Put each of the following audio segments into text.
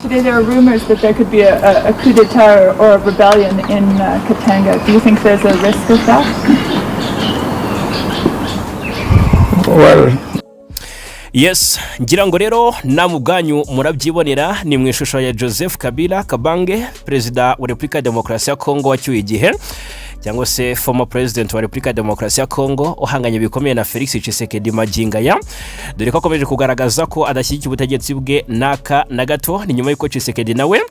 Today there are rumors that there could be a coup d'etat or a rebellion in Katanga. Do you think there's a risk of that? Well, Yes, ngira ngo rero namwe ubwanyu murabyibonera. Ni mu ishusho ya Joseph Kabila Kabange, Perezida wa Repubulika ya Demokarasi ya Kongo wacyuye igihe, cyangwa se former president wa Repubulika ya Demokarasi ya Kongo, uhanganye bikomeye na Felix Tshisekedi Magingaya, dore ko akomeje kugaragaza ko adashyigikiye ubutegetsi bwe n'aka na gato. Ni nyuma y'uko Tshisekedi nawe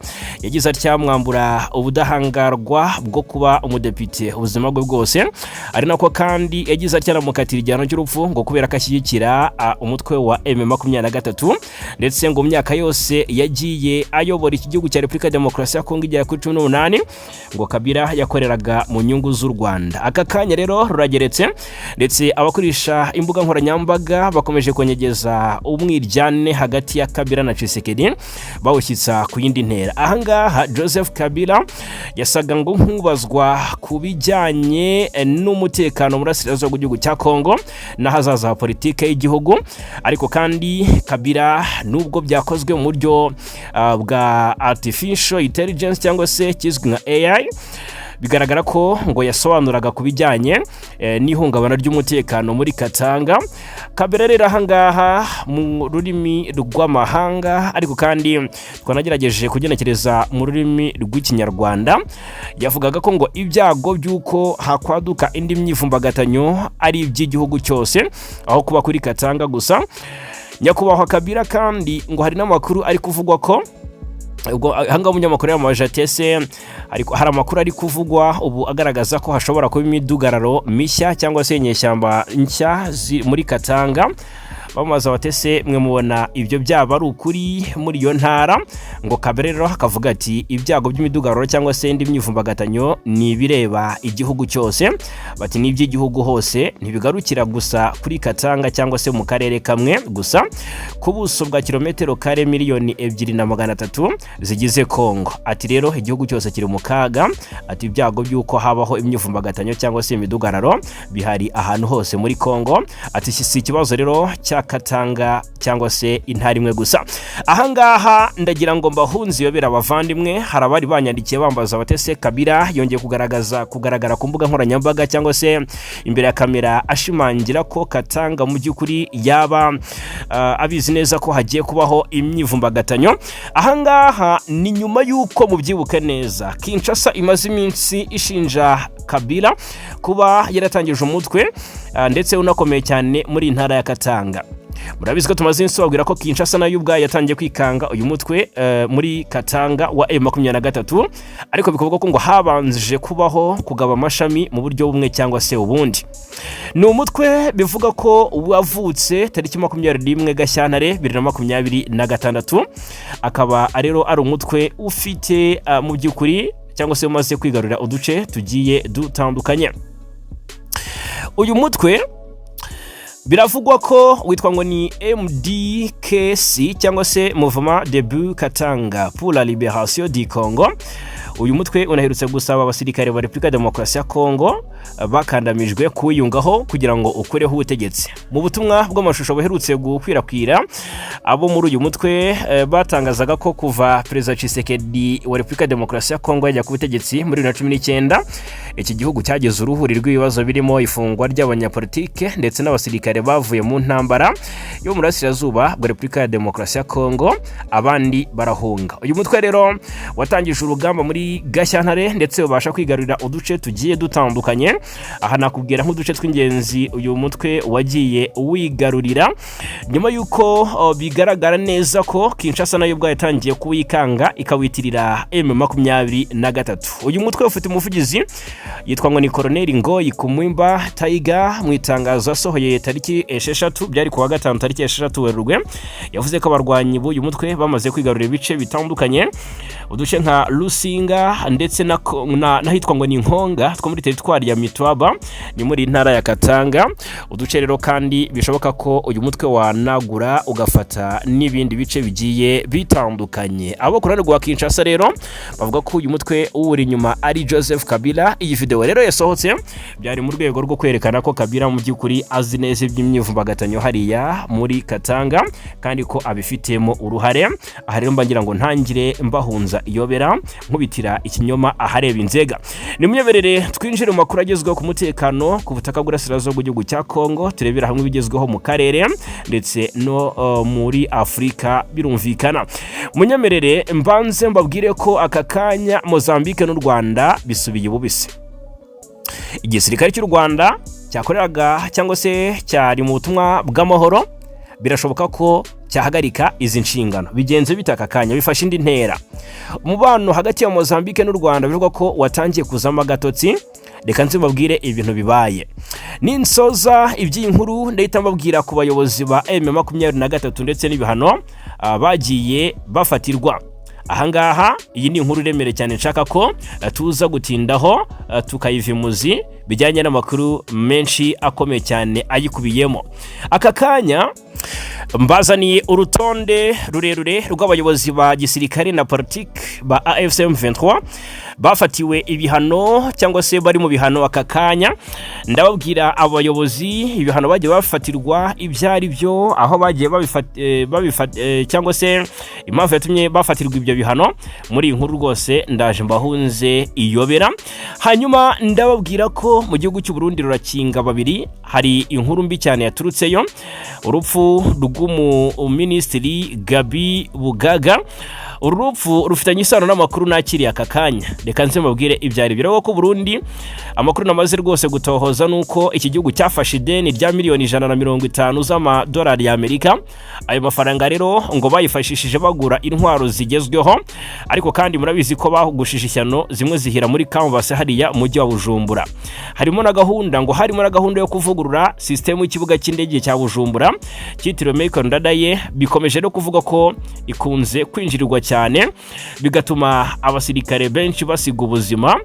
yagize atya mwambura ubudahangarwa bwo kuba umudepite ubuzima bwe bwose, ari nako kandi yagize atya anamukatira igihano cy'urupfu ngo kubera ko ashyigikira umutwe wa M23. Ndetse ngo mu myaka yose yagiye ayobora iki gihugu cya Repubulika ya Demokarasi ya Kongo igera kuri 18, ngo Kabila yakoreraga mu nyungu z'u Rwanda. Aka kanya rero rurageretse, ndetse abakoresha imbuga nkoranyambaga bakomeje konyegeza umwiryane hagati ya Kabila na Tshisekedi, bawushyitsa ku yindi ntera. Ahangaha Joseph Kabila yasaga ngo nk'ubazwa ku bijyanye n'umutekano mu burasirazuba bw'igihugu cya Kongo n'ahazaza ha politike y'igihugu. Ariko kandi Kabila, nubwo byakozwe mu buryo bwa artificial intelligence cyangwa se kizwi nka AI, bigaragara ko ngo yasobanuraga ku bijyanye n'ihungabana ry'umutekano muri Katanga. Kabila rero ahangaha mu rurimi rw'amahanga, ariko kandi twanagerageje kugenekereza mu rurimi rw'Ikinyarwanda, yavugaga ko ngo ibyago by'uko hakwaduka indi myivumbagatanyo ari iby'igihugu cyose aho kuba kuri Katanga gusa. Nyakubahwa Kabila kandi ngo hari n'amakuru ari kuvugwa ko ubwo ahangaha umunyamakuru yamamaje ati: "Ese hari amakuru ari kuvugwa ubu agaragaza ko hashobora kuba imidugararo mishya cyangwa se inyeshyamba nshya muri Katanga?" Bamubaza bati: "Ese mwe mubona ibyo byaba ari ukuri muri iyo ntara?" Ngo Kabila rero akavuga ati: "Ibyago by'imidugararo cyangwa se indi myivumbagatanyo ni ibireba igihugu cyose." Bati: "Ni iby'igihugu hose, ntibigarukira gusa kuri Katanga cyangwa se mu karere kamwe gusa, ku buso bwa kilometero kare 2,300,000 zigize Kongo." Ati: "Rero igihugu cyose kiri mu kaga." Ati: "Ibyago by'uko habaho imyivumbagatanyo cyangwa se imidugararo bihari ahantu hose muri Kongo." Ati: "Si ikibazo rero cya Katanga cyangwa se intara imwe gusa." Ahangaha ndagira ngo mbahunze iyobera, abavandimwe. Hari abari banyandikiye bambaza bati: "Ese Kabila yongeye kugaragaza kugaragara ku mbuga nkoranyambaga cyangwa se imbere ya kamera ashimangira ko Katanga mu by'ukuri yaba abizi neza ko hagiye kubaho imyivumbagatanyo?" Ahangaha ni nyuma y'uko, mubyibuke neza, Kinshasa imaze iminsi ishinja Kabila kuba yaratangije umutwe ndetse unakomeye cyane muri iyi ntara ya Katanga. Murabizi ko tumaze iminsi tubabwira ko Kinshasa nayo ubwayo yatangiye kwikanga uyu mutwe muri Katanga wa M23, ariko bikavuga ko ngo habanje kubaho kugaba amashami mu buryo bumwe cyangwa se ubundi. Ni umutwe bivuga ko wavutse tariki 21 Gashyantare 2026, akaba rero ari umutwe ufite mu by'ukuri cyangwa se umaze kwigarurira uduce tugiye dutandukanye. Uyu mutwe biravugwa ko witwa ngo ni MDKC cyangwa se Mouvement Debout Katanga pour la Libération du Congo. Uyu mutwe unaherutse gusaba abasirikare ba Repubulika ya Demokarasi ya Kongo bakandamijwe kuwiyungaho kugira ngo ukureho ubutegetsi. Mu butumwa bw'amashusho buherutse gukwirakwira, abo muri uyu mutwe batangazaga ko kuva Perezida Tshisekedi wa Repubulika ya Demokarasi ya Kongo yajya ku butegetsi muri 2019, iki gihugu cyagize uruhuri rw'ibibazo birimo ifungwa ry'abanyapolitike ndetse n'abasirikare bavuye mu ntambara yo mu burasirazuba bwa Repubulika ya Demokarasi ya Kongo, abandi barahunga. Uyu mutwe rero watangije urugamba muri Gashyantare ndetse ubasha kwigarurira uduce tugiye dutandukanye. Aha nakubwira nk'uduce tw'ingenzi uyu mutwe wagiye wigarurira nyuma y'uko bigaragara neza ko Kinshasa nayo ubwayo yatangiye kuwikanga, ikawitirira M23. Uyu mutwe ufite umuvugizi yitwa ngo ni Koroneli Ngoyi Kumwimba Tayiga. Mu itangazo yasohoye tariki 6, byari kuwa gatanu tariki 6 Werurwe, yavuze ko abarwanyi b'uyu mutwe bamaze kwigarurira ibice bitandukanye, uduce nka Lusinga ndetse n'ahitwa ngo ni Nkonga two muri teritwari ya Mitwaba, ni muri ntara ya Katanga. Uduce rero kandi bishoboka ko uyu mutwe wanagura ugafata n'ibindi bice bigiye bitandukanye. Abo ku ruhande rwa Kinshasa rero bavuga ko uyu mutwe uwuri inyuma ari Joseph Kabila. Iyi video rero yasohotse byari mu rwego rwo kwerekana ko Kabila mu by'ukuri azi neza iby'imyivumbagatanyo hariya muri Katanga kandi ko abifitemo uruhare. Aha rero mba ngira ngo ntangire mbahunza iyobera, nkubitira ikinyoma ahareba inzega. Nimunyemerere twinjire mu makuru agezweho ku mutekano ku butaka bw'Urasirazuba bw'igihugu cya Kongo, turebera hamwe ibigezweho mu karere ndetse no muri Afurika birumvikana. Munyemerere mbanze mbabwire ko aka kanya Mozambique n'u Rwanda bisubiye ububisi. Igisirikare cy'u Rwanda cyakoreraga cyangwa se cyari mu butumwa bw'amahoro birashoboka ko cyahagarika izi nshingano. Bigenze bite aka kanya? Bifashe indi ntera. Umubano hagati ya Mozambique n'u Rwanda bivugwa ko watangiye kuzamo agatotsi. Reka nze mbabwire ibintu bibaye. Ninsoza iby'iyi nkuru, ndahita mbabwira ku bayobozi ba M23 ndetse n'ibihano bagiye bafatirwa. Ahangaha iyi ni inkuru iremereye cyane, nshaka ko tuza gutindaho, tukayiva imuzi bijyanye n'amakuru menshi akomeye cyane ayikubiyemo. Aka kanya mbazaniye urutonde rurerure rw'abayobozi ba gisirikare na politiki ba AFC M23 bafatiwe ibihano cyangwa se bari mu bihano aka kanya. Ndababwira abayobozi, ibihano bagiye bafatirwa ibyo ari byo, aho bagiye babifat cyangwa se impamvu yatumye bafatirwa ibyo bihano. Muri iyi nkuru rwose ndaje mbahunze iyobera. Hanyuma ndababwira ko mu gihugu cy'u Burundi rurakinga babiri, hari inkuru mbi cyane yaturutseyo, urupfu rw'umuminisitiri Gabi Bugaga. Uru rupfu rufitanye isano n'amakuru nakiriye aka kanya. Reka nze mbabwire ibyari biraho ko Burundi, amakuru namaze rwose gutohoza nuko iki gihugu cyafashe ideni rya miliyoni 150 z'amadolari y'Amerika. Ayo mafaranga rero ngo bayifashishije bagura intwaro zigezweho, ariko kandi murabizi ko bagushije ishyano, zimwe zihira muri canvas hariya mu mujyi wa Bujumbura. Harimo na gahunda, ngo harimo na gahunda yo kuvugurura sisitemu y'ikibuga cy'indege cya Bujumbura cyitiriwe Melchior Ndadaye. Bikomeje no kuvuga ko ikunze kwinjirirwa cyane, bigatuma abasirikare benshi basiga ubuzima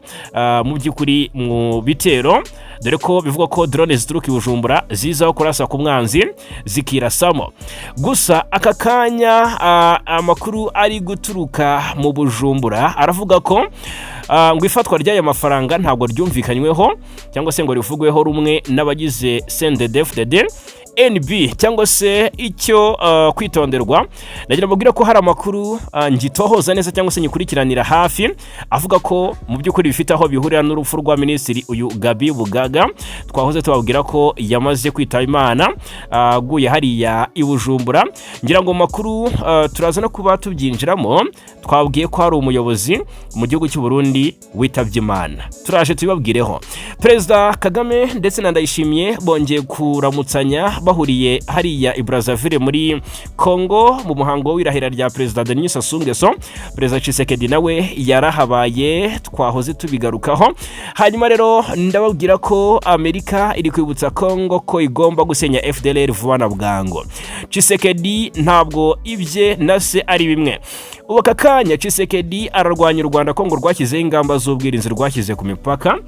mu by'ukuri mu bitero, dore ko bivugwa ko drone zituruka i Bujumbura zizaho kurasa ku mwanzi zikirasamo. Gusa aka kanya amakuru ari guturuka mu Bujumbura aravuga ko ngo ifatwa ry'aya mafaranga ntabwo ryumvikanyweho cyangwa se ngo rivugweho rumwe n'abagize CNDD-FDD. NB cyangwa se icyo kwitonderwa, nagira mbabwire ko hari amakuru ngitohoza neza cyangwa se nyikurikiranira hafi avuga ko mu by'ukuri bifite aho bihurira n'urupfu rwa minisitiri uyu Gabi Bugaga twahoze tubabwira ko yamaze kwitaba Imana, aguye hariya i Bujumbura. Ngira ngo mu makuru turaza no kuba tubyinjiramo. Twabwiye ko hari umuyobozi mu gihugu cy'u Burundi witabye Imana, turaje tubibabwireho. Perezida Kagame ndetse na Ndayishimiye bongeye kuramutsanya, bahuriye hariya i Brazzaville muri Congo mu muhango w'irahira rya Perezida Denis Sassou Nguesso. Perezida Tshisekedi nawe yarahabaye, twahoze tubigarukaho. Hanyuma rero ndababwira ko Amerika iri kwibutsa Congo ko igomba gusenya FDLR vuba na bwangu. Tshisekedi ntabwo ibye na se ari bimwe. Ubu aka kanya Tshisekedi ararwanya u Rwanda ko ngo rwashyizeho ingamba z'ubwirinzi rwashyize ku mipaka,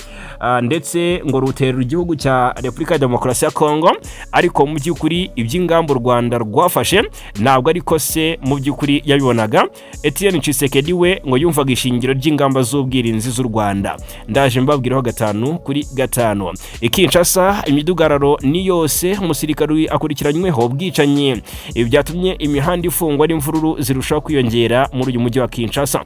ndetse ngo rutera igihugu cya Repubulika ya Demokarasi ya Kongo, ariko mu by'ukuri iby'ingamba u Rwanda rwafashe ntabwo ariko se mu by'ukuri yabibonaga. Etienne Tshisekedi we ngo yumvaga ishingiro ry'ingamba z'ubwirinzi z'u Rwanda. Ndaje mbabwiraho gatanu kuri gatanu. I Kinshasa imidugararo ni yose, umusirikare akurikiranyweho ubwicanyi. Ibi byatumye imihanda ifungwa n'imvururu zirushaho kwiyongera muri uyu mujyi wa Kinshasa.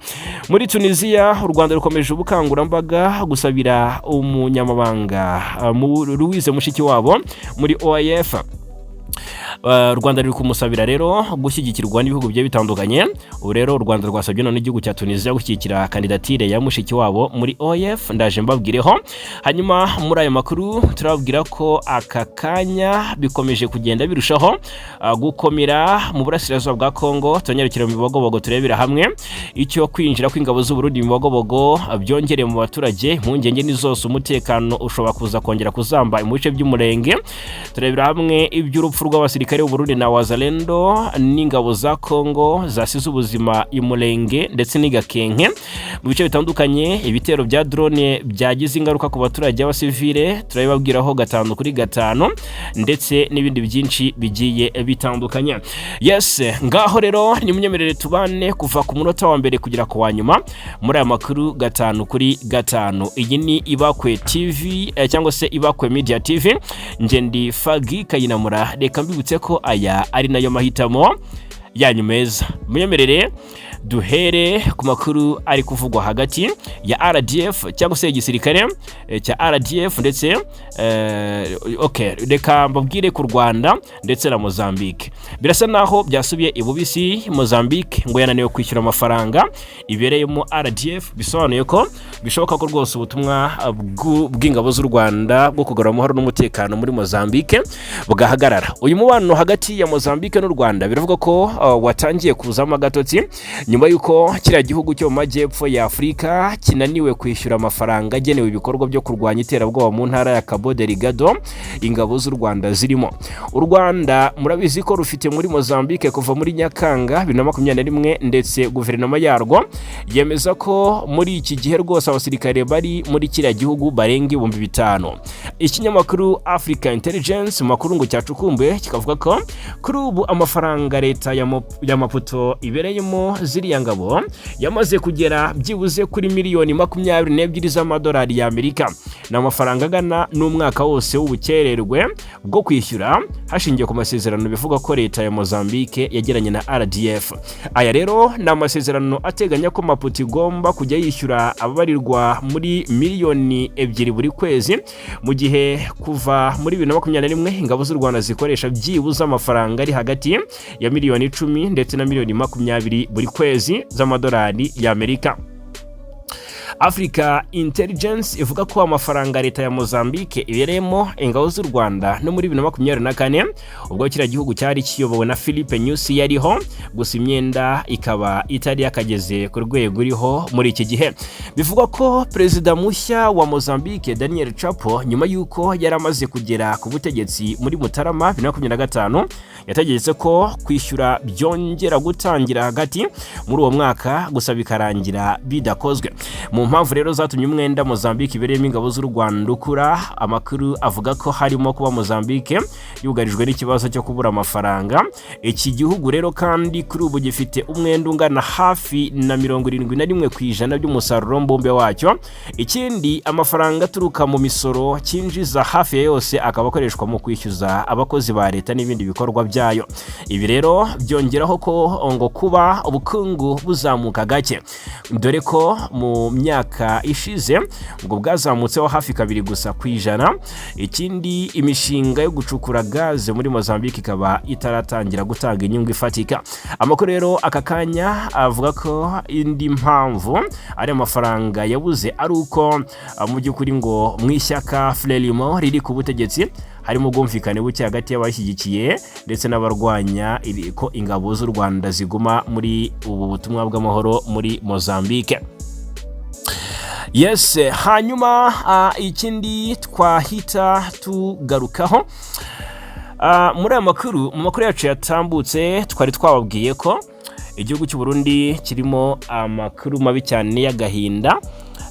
Muri Tunisia, u Rwanda rukomeje ubukangurambaga gusabira umunyamabanga Louise Mushikiwabo muri OIF. U Rwanda ruri kumusabira rero gushyigikirwa n'ibihugu bigiye bitandukanye. Ubu rero u Rwanda rwasabye none igihugu cya Tunisia gushyigikira kandidatire ya Mushikiwabo muri OIF. Ndaje mbabwireho. Hanyuma muri ayo makuru turababwira ko aka kanya bikomeje kugenda birushaho gukomera mu burasirazuba bwa Kongo. Turanyarukira mu Bibogobogo, turebera hamwe icyo kwinjira kw'ingabo z'u Burundi mu Bibogobogo byongereye mu baturage. Impungenge ni zose, umutekano ushobora kuza kongera kuzamba mu bice by'umurenge. Turebera hamwe iby'urupfu rw'abasirikare y'abasirikare b'u Burundi na Wazalendo n'ingabo za Kongo zasize ubuzima i Mulenge ndetse n'i Gakenke mu bice bitandukanye. Ibitero bya drone byagize ingaruka ku baturage b'abasivile, turabibabwiraho 5 kuri 5, ndetse n'ibindi byinshi bigiye bitandukanye. Yes, ngaho rero nimunyemerere tubane kuva ku munota wa mbere kugera ku wa nyuma muri aya makuru 5 kuri 5. Iyi ni Ibakwe TV cyangwa se Ibakwe Media TV. Nge ndi Fagi Kayinamura. Reka mbibutse ko aya ari nayo mahitamo yanyu meza. Munyemerere duhere ku makuru ari kuvugwa hagati ya RDF cyangwa se igisirikare cya RDF ndetse okay, reka mbabwire ku Rwanda ndetse na Mozambique. Birasa naho byasubiye ibubisi. Mozambique ngo yananiwe kwishyura amafaranga ibereyemo RDF, bisobanuye ko bishoboka ko rwose ubutumwa bw'ingabo z'u Rwanda bwo kugarura amahoro n'umutekano muri Mozambique bwahagarara. Uyu mubano hagati ya Mozambique n'u Rwanda biravuga ko watangiye kuzamo agatotsi nyuma y'uko kiriya gihugu cyo mu majyepfo ya Afurika kinaniwe kwishyura amafaranga agenewe ibikorwa byo kurwanya iterabwoba mu ntara ya Cabo Delgado ingabo z'u Rwanda zirimo. U Rwanda murabizi ko rufite muri Mozambique kuva muri Nyakanga 2021, ndetse guverinoma yarwo yemeza ko muri iki gihe rwose abasirikare bari muri kiriya gihugu barenga 5000. Ikinyamakuru Africa Intelligence mu makuru ngo cyacukumbuye kikavuga ko kuri ubu amafaranga leta ya Maputo ibereyemo ziriya ngabo yamaze kugera byibuze kuri miliyoni 22 z'amadolari y'Amerika. Ni amafaranga angana n'umwaka wose w'ubukererwe bwo kwishyura hashingiwe ku masezerano bivuga ko leta ya Mozambique yagiranye na RDF. Aya rero ni amasezerano ateganya ko Maputo igomba kujya yishyura ababarirwa muri miliyoni 2 buri kwezi, mu gihe kuva muri 2021 ingabo z'u Rwanda zikoresha byibuze amafaranga ari hagati ya miliyoni 10 ndetse na miliyoni 20 buri kwezi z'amadolari y'Amerika. Africa Intelligence ivuga ko amafaranga leta ya Mozambique ibereyemo ingabo z'u Rwanda no muri 2024, ubwo kiriya gihugu cyari kiyobowe na Philippe Nyusi, yariho, gusa imyenda ikaba itari yakageze ku rwego iriho muri iki gihe. Bivugwa ko perezida mushya wa Mozambique, Daniel Chapo, nyuma y'uko yari amaze kugera ku butegetsi muri Mutarama 2025, yategetse ko kwishyura byongera gutangira hagati muri uwo mwaka, gusa bikarangira bidakozwe. Mu mpamvu rero zatumye umwenda Mozambique ibereyemo ingabo z'u Rwanda ukura, amakuru avuga ko harimo kuba Mozambique yugarijwe n'ikibazo cyo kubura amafaranga. Iki gihugu rero kandi kuri ubu gifite umwenda ungana hafi na 71% by'umusaruro mbumbe wacyo. Ikindi, amafaranga aturuka mu misoro cyinjiza hafi ya yose akaba akoreshwa mu kwishyuza abakozi ba leta n'ibindi bikorwa byayo. Ibi rero byongeraho ko ngo kuba ubukungu buzamuka gake, dore ko mu myaka ishize ngo bwazamutseho hafi 2 gusa. Ikindi, imishinga yo gucukura gaze muri Mozambique ikaba itaratangira gutanga inyungu ifatika. Amakuru rero aka kanya avuga ko indi mpamvu ari amafaranga yabuze ari uko mu by'ukuri ngo mu ishyaka Frelimo riri ku butegetsi harimo ubwumvikane buke hagati y'abashyigikiye ndetse n'abarwanya ko ingabo z'u Rwanda ziguma muri ubu butumwa bw'amahoro muri Mozambique. Yes, hanyuma ikindi twahita tugarukaho muri aya makuru, mu makuru yacu yatambutse twari twababwiye ko igihugu cy'u Burundi kirimo amakuru mabi cyane y'agahinda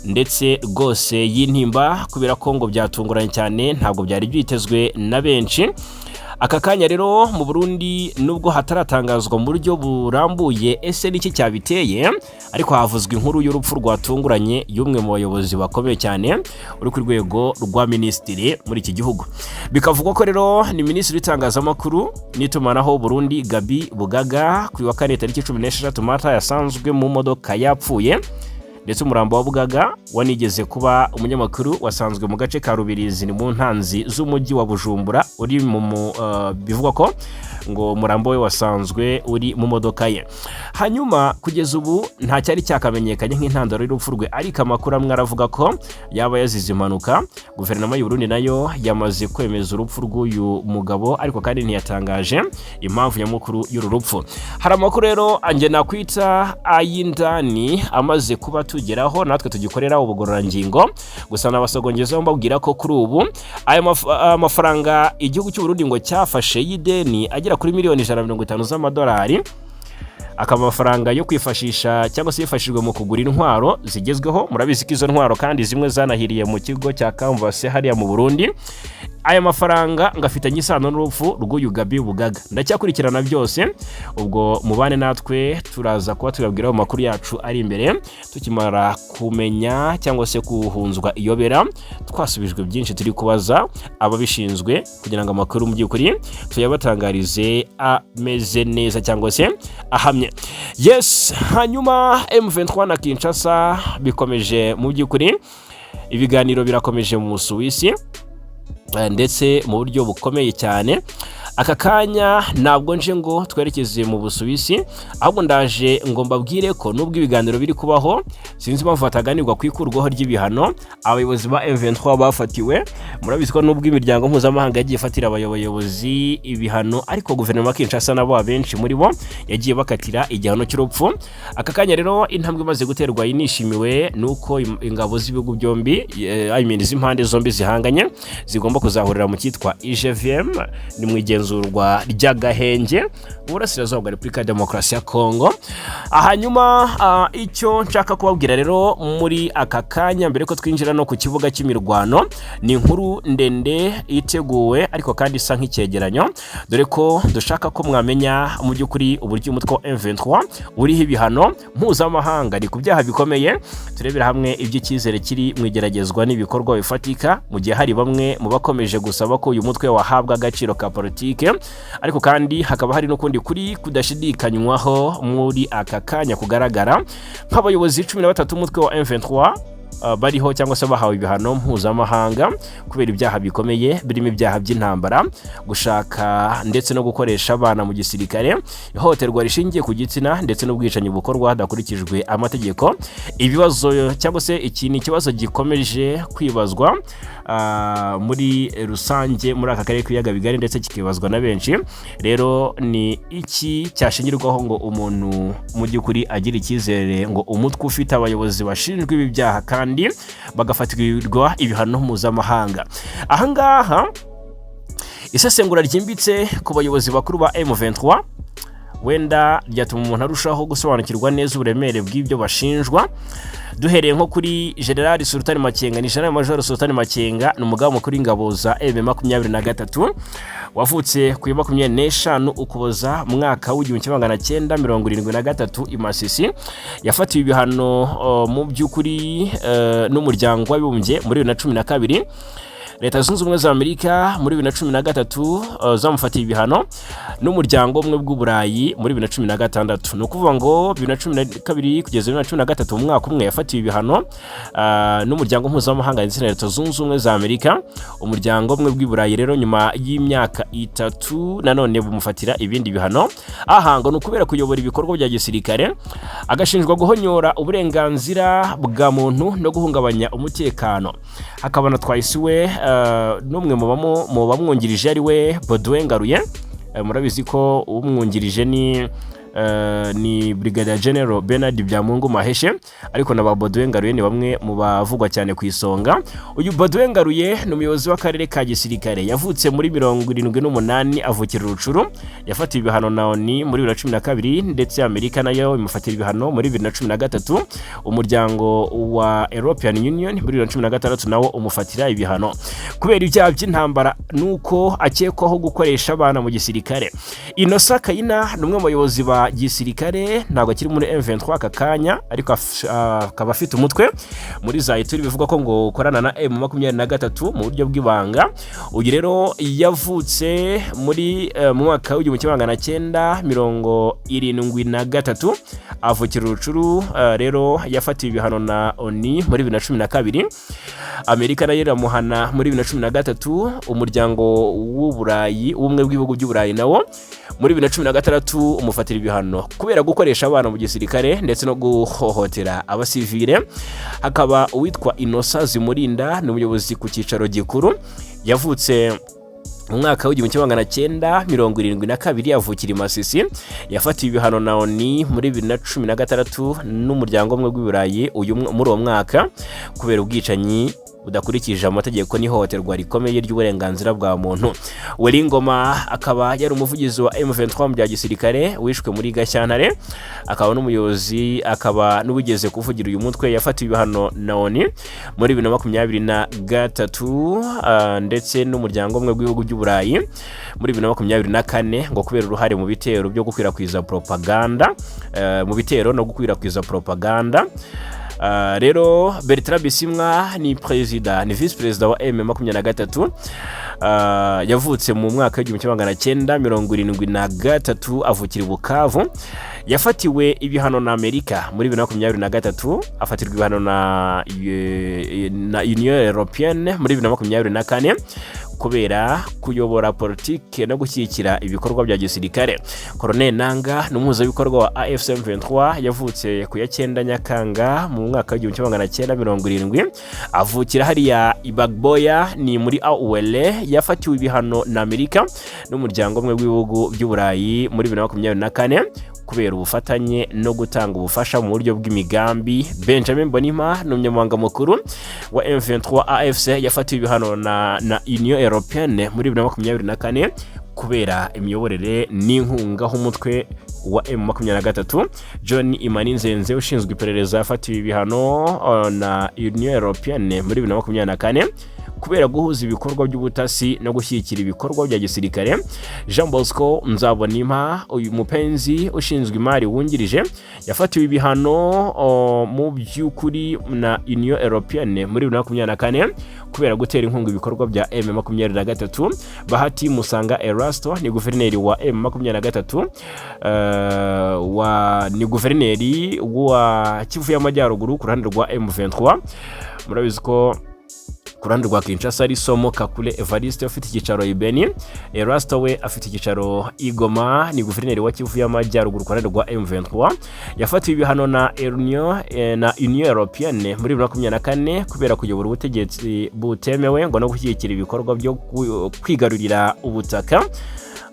ndetse rwose y'intimba, kubera ko ngo byatunguranye cyane, ntabwo byari byitezwe na benshi. Aka kanya rero mu Burundi, nubwo hataratangazwa mu buryo burambuye ese niki cyabiteye, ariko havuzwe inkuru y'urupfu rwatunguranye y'umwe mu bayobozi bakomeye cyane uri ku rwego rwa minisitiri muri iki gihugu. Bikavugwa ko rero ni minisitiri w'itangazamakuru n'itumanaho Burundi, Gabi Bugaga, ku wa kane tariki 16 Mata yasanzwe mu modoka yapfuye. Ndetse umurambo wa Bugaga wanigeze kuba umunyamakuru wasanzwe mu gace ka Rubirizi, ni mu ntanzi z'umujyi wa Bujumbura, uri mu bivugwa ko ngo umurambo we wasanzwe uri mu modoka ye. Hanyuma kugeza ubu nta cyari cyakamenyekanye nk'intandaro y'urupfu rwe, ariko amakuru amwe aravuga ko yaba yazize impanuka. Guverinoma y'u Burundi nayo yamaze kwemeza urupfu rw'uyu mugabo, ariko kandi ntiyatangaje impamvu nyamukuru y'uru rupfu. Hari amakuru rero anjye nakwita ay'indani amaze kuba tugeraho. atugeraho natwe tugikorera ubugororangingo. Gusa nabasogongeza mbabwira ko kuri ubu aya amafaranga igihugu cy'u Burundi ngo cyafashe y'ideni agera kuri miliyoni 150 z'amadolari, akaba amafaranga yo kwifashisha cyangwa se yifashishijwe mu kugura intwaro zigezweho. Murabizi ko izo ntwaro kandi zimwe zanahiriye mu kigo cya Canvas hariya mu Burundi. Aya mafaranga ngo afitanye isano n'urupfu rw'uyu Gabi Bugaga. Ndacyakurikirana byose, ubwo mubane natwe, turaza kuba tubabwiraho amakuru yacu ari imbere, tukimara kumenya cyangwa se guhunzwa iyobera, twasubijwe byinshi turi kubaza ababishinzwe kugira ngo amakuru mu by'ukuri tuyabatangarize ameze neza cyangwa se ahamye. Yes, hanyuma M23 na Kinshasa bikomeje, mu by'ukuri ibiganiro birakomeje mu Busuwisi ndetse mu buryo bukomeye cyane. Aka kanya ntabwo nje ngo twerekeze mu Busuwisi, ahubwo ndaje ngo mbabwire ko nubwo ibiganiro biri kubaho, sinzi impamvu hataganirwa ku ikurwaho ry'ibihano abayobozi ba M23 bafatiwe. Murabizi ko nubwo imiryango mpuzamahanga yagiye ifatira abayobozi ibihano, ariko guverinoma ya Kinshasa nabo abenshi muri bo yagiye bakatira igihano cy'urupfu. Aka kanya rero intambwe imaze guterwa inishimiwe ni uko ingabo z'ibihugu byombi, I mean z'impande zombi zihanganye, zigomba kuzahurira mu cyitwa IGVM, ni mu igenzurwa ry'agahenge mu burasirazuba bwa Repubulika ya Demokarasi ya Kongo. Hanyuma icyo nshaka kubabwira rero muri aka kanya mbere ko twinjira no ku kibuga cy'imirwano, ni inkuru ndende iteguwe ariko kandi isa nk'icyegeranyo, dore ko dushaka ko mwamenya mu by'ukuri uburyo umutwe wa M23 uriho ibihano mpuzamahanga ni ku byaha bikomeye. Turebera hamwe iby'icyizere kiri mu igeragezwa n'ibikorwa bifatika, mu gihe hari bamwe mu bakomeje gusaba ko uyu mutwe wahabwa agaciro ka politike, ariko kandi hakaba hari n'ukundi kuri kudashidikanywaho muri aka kanya kugaragara nk'abayobozi 13 b'umutwe wa M23 bariho cyangwa se bahawe ibihano mpuzamahanga kubera ibyaha bikomeye birimo ibyaha by'intambara, gushaka ndetse no gukoresha abana mu gisirikare, ihohoterwa rishingiye ku gitsina ndetse n'ubwicanyi bukorwa hadakurikijwe amategeko. Ibibazo cyangwa se iki ni ikibazo gikomeje kwibazwa muri rusange muri aka karere k'ibiyaga bigari, ndetse kikibazwa na benshi. Rero ni iki cyashingirwaho ngo umuntu mu by'ukuri agire icyizere ngo umutwe ufite abayobozi bashinjwa ibi byaha kandi bagafatirwa ibihano mpuzamahanga? Ahangaha isesengura ryimbitse ku bayobozi bakuru ba M23 wenda ryatuma umuntu arushaho gusobanukirwa neza uburemere bw'ibyo bashinjwa. Duhereye nko kuri General Sultani Makenga, ni General Major Sultani Makenga, ni umugaba mukuru w'ingabo za M23, wavutse ku ya 25 Ukuboza mu mwaka w'1973 i Masisi. Yafatiwe ibihano mu by'ukuri n'Umuryango w'Abibumbye muri 2012. Leta Zunze Ubumwe za Amerika muri 2013 zamufatiye ibihano, n'Umuryango Umwe bw'Uburayi muri 2016. Ni ukuvuga ngo 2012 kugeza 2013, mu mwaka umwe, yafatiwe ibihano n'umuryango mpuzamahanga ndetse na Leta Zunze Ubumwe za Amerika. Umuryango Umwe bw'Iburayi rero nyuma y'imyaka 3 nanone bumufatira ibindi bihano. Aha ngo ni ukubera kuyobora ibikorwa bya gisirikare, agashinjwa guhonyora uburenganzira bwa muntu no guhungabanya umutekano. Hakaba na Twahisiwe n'umwe mu bamwungirije ari we Baudouin Ngaruye. Murabizi ko umwungirije ni Brigadier General Bernard Byamungu Maheshe, ariko na ba Baudouin Ngaruye ni bamwe mu bavugwa cyane ku isonga. Uyu Baudouin Ngaruye ni umuyobozi w'akarere ka gisirikare, yavutse muri 78, avukira Rucuru. Yafatiwe ibihano na ONU muri 2012, ndetse Amerika nayo imufatira ibihano muri 2013. Umuryango wa European Union muri 2016 nawo umufatira ibihano kubera ibyaha by'intambara nuko akekwaho gukoresha abana mu gisirikare. Innocent Kayina ni umwe mu bayobozi ba gisirikare, ntabwo akiri muri M23 aka kanya, ariko akaba afite umutwe muri za Ituri bivugwa ko ngo ukorana na M23 mu buryo bw'ibanga. Uyu rero yavutse muri mu mwaka w'1973, avukira Rucuru. Rero yafatiwe ibihano na ONU muri 2012, Amerika nayo iramuhana muri 2013, Umuryango w'Uburayi, Ubumwe bw'Ibihugu by'Uburayi nawo muri 2016 umufatira ibihano kubera gukoresha abana mu gisirikare ndetse no guhohotera abasivile. Hakaba uwitwa Innocent Zimurinda, ni umuyobozi ku cyicaro gikuru, yavutse Mu mwaka w'1972 avukira i Masisi. Yafatiwe ibihano na ONU muri 2016 n'Umuryango Umwe w'Iburayi uyu muri uwo mwaka kubera ubwicanyi budakurikije amategeko n'ihohoterwa rikomeye ry'uburenganzira bwa muntu. Willy Ngoma akaba yari umuvugizi wa M23 mu bya gisirikare wishwe muri Gashyantare, akaba n'umuyobozi, akaba n'uwigeze kuvugira uyu mutwe. Yafatiwe ibihano na ONU muri 2023 ndetse n'Umuryango Umwe w'Ibihugu by'Uburayi muri 2024 ngo kubera uruhare mu bitero byo gukwirakwiza propaganda, mu bitero no gukwirakwiza propaganda. Rero Bertrand Bisimwa ni perezida, ni visi perezida wa M23. Yavutse mu mwaka w'1973, avukira i Bukavu. Yafatiwe ibihano na Amerika muri 2023, afatirwa ibihano na Union Européenne muri 2024 kubera kuyobora politike no gushyigikira ibikorwa bya gisirikare. Corneille Nanga ni umuhuzabikorwa wa AFC M23. Yavutse ku ya 9 Nyakanga mu mwaka w'1970, avukira hariya i Bagboya, ni muri Haut-Uele. Yafatiwe ibihano na Amerika n'Umuryango Umwe w'Ibihugu by'Uburayi muri 2024 kubera ubufatanye no gutanga ubufasha mu buryo bw'imigambi. Benjamin Mbonimpa ni umunyamabanga mukuru wa M23 AFC. Yafatiwe ibihano na Union Européenne muri 2024 kubera imiyoborere n'inkunga h'umutwe wa M23. John Imani Nzenze ushinzwe iperereza yafatiwe ibihano na Union Européenne muri 2024 kubera guhuza ibikorwa by'ubutasi no gushyigikira ibikorwa bya gisirikare. Jean Bosco Nzabonimpa, uyu mupenzi ushinzwe imari wungirije, yafatiwe ibihano mu by'ukuri na Union Européenne muri 2024 kubera gutera inkunga ibikorwa bya M23. Bahati Musanga Erasto ni guverineri wa M23, ni guverineri wa Kivu y'Amajyaruguru ku ruhande rwa M23. Murabizi ko ku ruhande rwa Kinshasa ari Somo Kakule Evariste ufite icyicaro i Beni. Erasto we afite icyicaro i Goma, ni guverineri wa Kivu y'Amajyaruguru ku ruhande rwa M23. Yafatiwe ibihano na Union Européenne muri 2024 kubera kuyobora ubutegetsi butemewe ngo no gushyigikira ibikorwa byo kwigarurira ubutaka.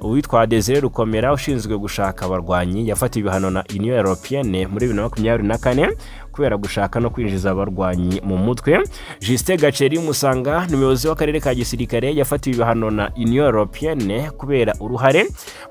Uwitwa Desire Rukomera ushinzwe gushaka abarwanyi yafatiwe ibihano na Union Européenne muri 2024 kubera gushaka no kwinjiza abarwanyi mu mutwe. Justin Gaceri Musanga ni umuyobozi w'akarere ka gisirikare, yafatiwe ibihano na Union Européenne kubera uruhare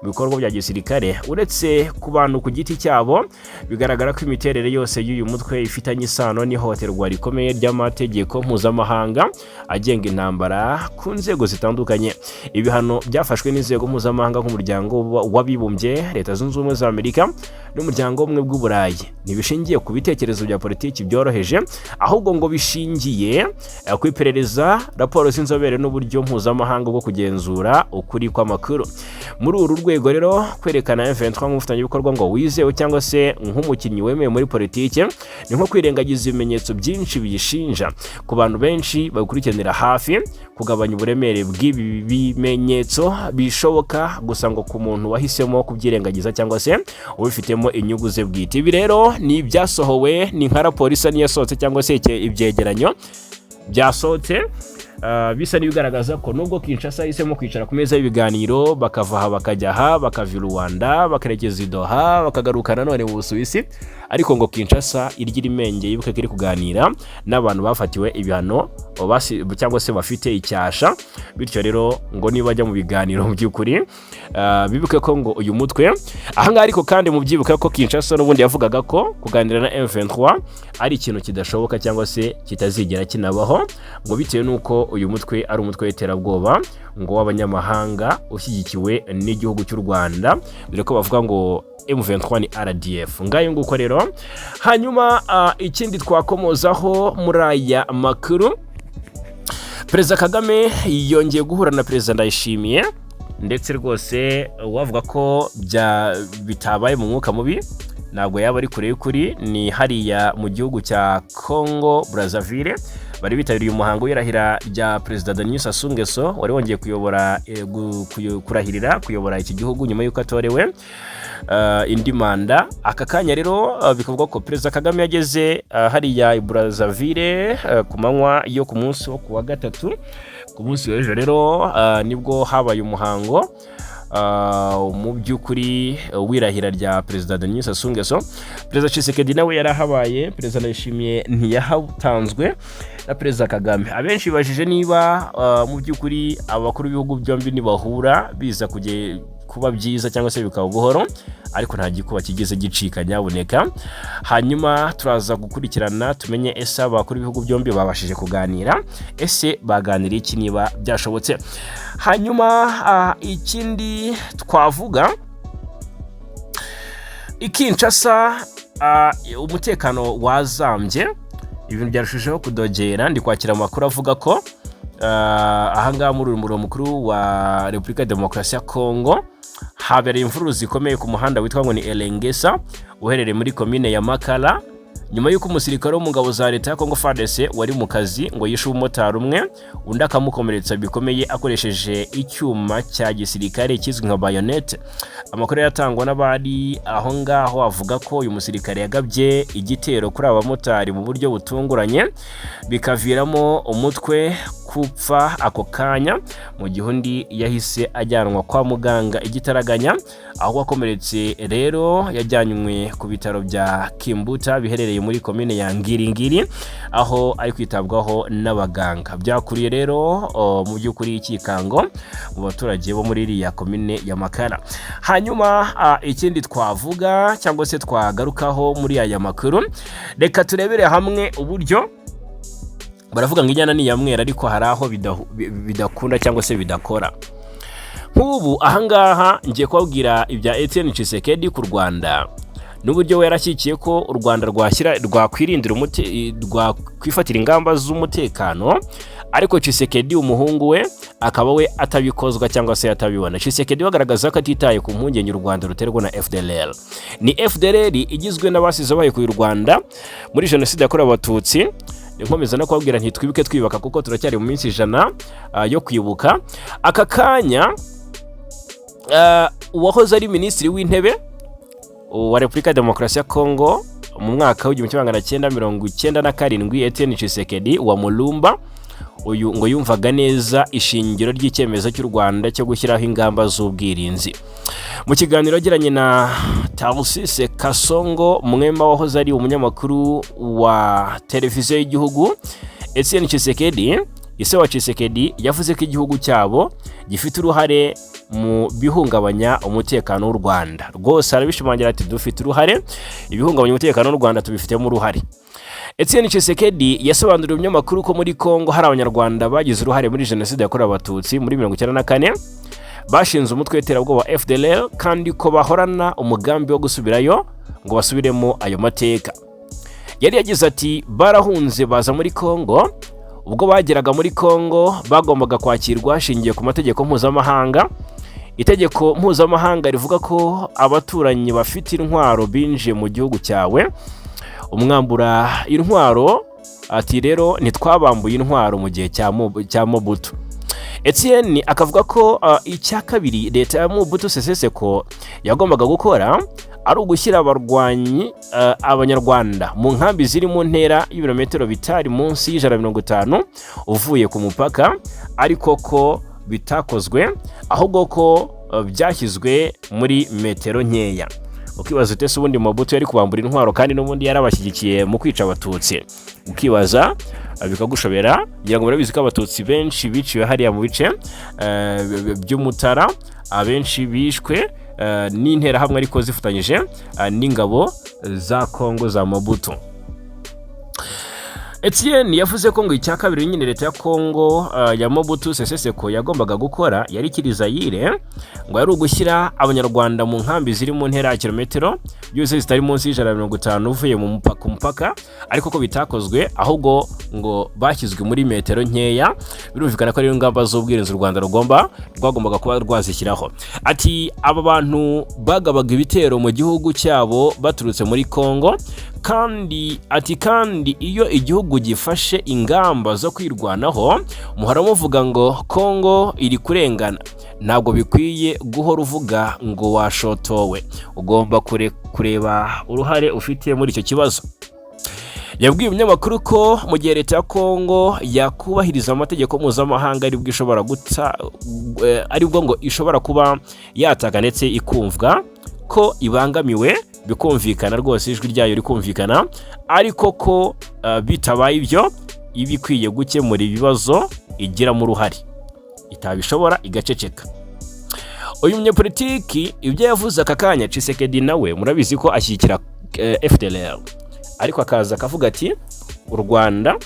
mu bikorwa bya gisirikare. Uretse ku bantu ku giti cyabo, bigaragara ko imiterere yose y'uyu mutwe ifitanye isano n'ihohoterwa rikomeye ry'amategeko mpuzamahanga agenga intambara ku nzego zitandukanye. Ibihano byafashwe n'inzego mpuzamahanga nk'Umuryango w'Abibumbye, Leta Zunze Ubumwe za Amerika n'Umuryango w'Ubumwe bw'Uburayi ntibishingiye ku bitekerezo bya politiki byoroheje, ahubwo ngo bishingiye ku iperereza, raporo z'inzobere n'uburyo mpuzamahanga bwo kugenzura ukuri kw'amakuru. Muri uru rwego rero, kwerekana M23 nk'umufatanyabikorwa ngo wizewe cyangwa se nk'umukinnyi wemewe muri politiki ni nko kwirengagiza ibimenyetso byinshi biyishinja. Ku bantu benshi babikurikiranira hafi, kugabanya uburemere bw'ibi bimenyetso bishoboka gusa ngo ku muntu wahisemo kubyirengagiza cyangwa se ubifitemo inyungu ze bwite. Ibi rero ni ibyasohowe, ni nka raporo isa n'iyasohotse cyangwa se ibyegeranyo byasohotse bisa n'ibigaragaza ko nubwo Kinshasa yahisemo kwicara ku meza y'ibiganiro, bakava aha bakajya aha, bakava i Rwanda bakerekeza i Doha, bakagaruka nanone mu Busuwisi, ariko ngo Kinshasa irya irimenge yibuke ko iri kuganira n'abantu bafatiwe ibihano cyangwa se bafite icyasha. Bityo rero ngo niba bajya mu biganiro, mu by'ukuri bibuke ko ngo uyu mutwe ahangaha. Ariko kandi mubyibuke ko Kinshasa n'ubundi yavugaga ko kuganira na M23 ari ikintu kidashoboka cyangwa se kitazigera kinabaho, ngo bitewe n'uko uyu mutwe ari umutwe w'iterabwoba ngo w'abanyamahanga ushyigikiwe n'igihugu cy'u Rwanda, dore ko bavuga ngo M23 ni RDF. Ngayo nguko rero. Hanyuma ikindi twakomozaho muri aya makuru, Perezida Kagame yongeye guhura na Perezida Ndayishimiye, ndetse rwose wavuga ko bitabaye mu mwuka mubi ntabwo yaba ari kure y'ukuri. Ni hariya mu gihugu cya Congo Brazzaville, bari bitabiriye umuhango w'irahira rya Perezida Denis Sassou Nguesso wari wongeye kuyobora, kurahirira kuyobora iki gihugu nyuma y'uko atorewe indi manda. Aka kanya rero bikavuga ko Perezida Kagame yageze hariya i Brazzaville ku manywa yo ku munsi wo ku wa gatatu. Ku munsi w'ejo rero nibwo habaye umuhango mu by'ukuri w'irahira rya Perezida Denis Sassou Nguesso. Perezida Tshisekedi nawe yarahabaye, Perezida Ndayishimiye ntiyahatanzwe na Perezida Kagame. Abenshi bibajije niba mu by'ukuri abakuru b'ibihugu byombi nibahura biza kujya kuba byiza cyangwa se bikaba buhoro, ariko nta gikuba kigeze gicika nyabuneka. Hanyuma turaza gukurikirana tumenye ese abakuru b'ibihugu byombi babashije kuganira, ese baganiriye iki, niba byashobotse. Hanyuma ikindi twavuga, i Kinshasa umutekano wazambye, ibintu byarushijeho kudogera. Ndi kwakira amakuru avuga ko ahangaha muri uyu murwa mukuru wa Repubulika ya Demokarasi ya Kongo habereye imvururu zikomeye ku muhanda witwa ngo ni Elengesa, uherereye muri komine ya Makala, nyuma y'uko umusirikare wo mu ngabo za leta ya Congo FARDC wari mu kazi ngo yishe umumotari umwe, undi akamukomeretsa bikomeye akoresheje icyuma cya gisirikare kizwi nka bayonete. Amakuru yatangwa n'abari aho ngaho avuga ko uyu musirikare yagabye igitero kuri aba bamotari mu buryo butunguranye, bikaviramo umutwe kupfa ako kanya, mu gihe undi yahise ajyanwa kwa muganga igitaraganya. Aho wakomeretse rero yajyanywe ku bitaro bya Kimbuta biherereye muri komine ya Ngiringiri, aho ari kwitabwaho n'abaganga. Byakuriye rero mu by'ukuri ikikango mu baturage bo muri iriya komine ya Makara. Hanyuma ikindi twavuga cyangwa se twagarukaho muri aya makuru, reka turebere hamwe uburyo baravuga ngo inyana ni iya mwera, ariko hari aho bidakunda cyangwa se bidakora. Nk'ubu ahangaha ngiye kubabwira ibya Etienne Tshisekedi ku Rwanda n'uburyo we yarashyigikiye ko u Rwanda rwashyira rwakwirindira rwakwifatira ingamba z'umutekano, ariko Tshisekedi umuhungu we akaba we atabikozwa cyangwa se atabibona. Tshisekedi we agaragaza ko atitaye ku mpungenge u Rwanda ruterwa na FDLR. Ni FDLR igizwe n'abasize bahekuye u Rwanda muri Jenoside yakorewe Abatutsi. Nkomeza no kubabwira nti twibuke twiyubaka, kuko turacyari mu minsi 100 yo kwibuka. Aka kanya uwahoze ari Minisitiri w'Intebe wa Repubulika ya Demokarasi ya Kongo mu mwaka w'1997, Etienne Tshisekedi wa Mulumba, uyu ngo yumvaga neza ishingiro ry'icyemezo cy'u Rwanda cyo gushyiraho ingamba z'ubwirinzi. Mu kiganiro yagiranye na Tharcisse Kasongo Mwema wahoze ari umunyamakuru wa televiziyo y'igihugu, Etienne Tshisekedi, ise wa Tshisekedi, yavuze ko igihugu cyabo gifite uruhare mu bihungabanya umutekano w'u Rwanda. Rwose arabishimangira ati: "Dufite uruhare, ibihungabanya umutekano w'u Rwanda tubifitemo uruhare." Etienne Tshisekedi yasobanuriye umunyamakuru ko muri Congo hari Abanyarwanda bagize uruhare muri Jenoside yakorewe Abatutsi muri 94, bashinze umutwe w'iterabwoba FDLR, kandi ko bahorana umugambi wo gusubirayo ngo basubiremo ayo mateka. Yari yagize ati: "Barahunze baza muri Congo. Ubwo bageraga muri Congo bagombaga kwakirwa hashingiwe ku mategeko mpuzamahanga. Itegeko mpuzamahanga rivuga ko abaturanyi bafite intwaro binjiye mu gihugu cyawe, umwambura intwaro." Ati: "Rero ntitwabambuye intwaro mu gihe cya Mobutu." Etienne akavuga ko icya kabiri leta ya Mobutu Sese Seko yagombaga gukora ari ugushyira abarwanyi Abanyarwanda mu nkambi ziri mu ntera y'ibirometero bitari munsi y'150 uvuye ku mupaka, ariko ko bitakozwe, ahubwo ko byashyizwe muri metero nkeya. Ukibaza ute se ubundi Mobutu yari kubambura intwaro kandi n'ubundi yarabashyigikiye mu kwica Abatutsi? Ukibaza bikagushobera. Ngira ngo murabizi ko Abatutsi benshi biciwe hariya mu bice by'Umutara, abenshi bishwe n'Interahamwe ariko zifatanyije n'ingabo za Kongo za Mobutu. Etienne yavuze ko ngo icya kabiri nyine leta ya Kongo ya Mobutu Sese Seko yagombaga gukora yari ikiri Zayire, ngo yari ugushyira Abanyarwanda mu nkambi ziri mu ntera ya kilometero byose zitari munsi y'150 uvuye ku mupaka, ariko ko bitakozwe, ahubwo ngo bashyizwe muri metero nkeya. Birumvikana ko ari ingamba z'ubwirinzi u Rwanda rwagombaga kuba rwazishyiraho. Ati: "Aba bantu bagabaga ibitero mu gihugu cyabo baturutse muri Kongo." Kandi ati: "Kandi iyo igihugu gifashe ingamba zo kwirwanaho, muhora muvuga ngo Kongo iri kurengana. Ntabwo bikwiye guhora uvuga ngo washotowe, ugomba kureba uruhare ufite muri icyo kibazo." Yabwiye umunyamakuru ko mu gihe leta ya Kongo yakubahiriza amategeko mpuzamahanga, aribwo ishobora guta, aribwo ngo ishobora kuba yataka ndetse ikumvwa ko ibangamiwe, bikumvikana rwose, ijwi ryayo rikumvikana, ariko ko bitabaye ibyo iba ikwiye gukemura ibibazo igiramo uruhare, itabishobora igaceceka. Uyu munyapolitiki ibyo yavuze aka kanya, Tshisekedi nawe murabizi ko ashyigikira FDLR, ariko akaza akavuga ati u Rwanda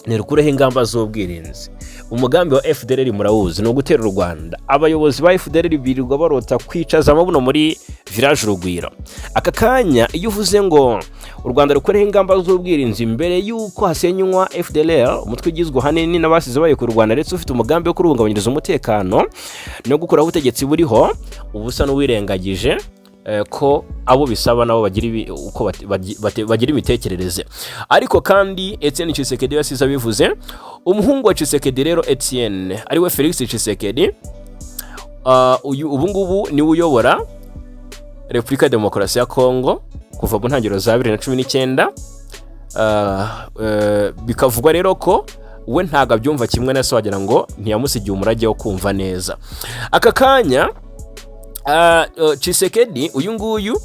ntirukureho ingamba z'ubwirinzi. Umugambi wa FDLR murawuzi, ni ugutera u Rwanda. Abayobozi ba FDLR birirwa barota kwicaza amabuno muri Village Urugwiro. Aka kanya iyo uvuze ngo u Rwanda rukureho ingamba z'ubwirinzi mbere y'uko hasenywa FDLR, umutwe ugizwe ahanini n'abasize bayo ku Rwanda ndetse ufite umugambi wo kuruhungabanyiriza umutekano no gukuraho ubutegetsi buriho, uba usa n'uwirengagije ko abo bisaba nabo bagira uko bagira imitekerereze. Ariko kandi Etienne Tshisekedi yasize abivuze. Umuhungu wa Tshisekedi rero Etienne, ariwe Felix Tshisekedi, uyu ubu ngubu niwe uyobora Repubulika ya Demokarasi ya Kongo kuva mu ntangiriro za 2019. Bikavugwa rero ko we ntabwo abyumva kimwe na se, wagira ngo ntiyamusigiye umurage wo kumva neza. Aka kanya Tshisekedi uyu nguyu,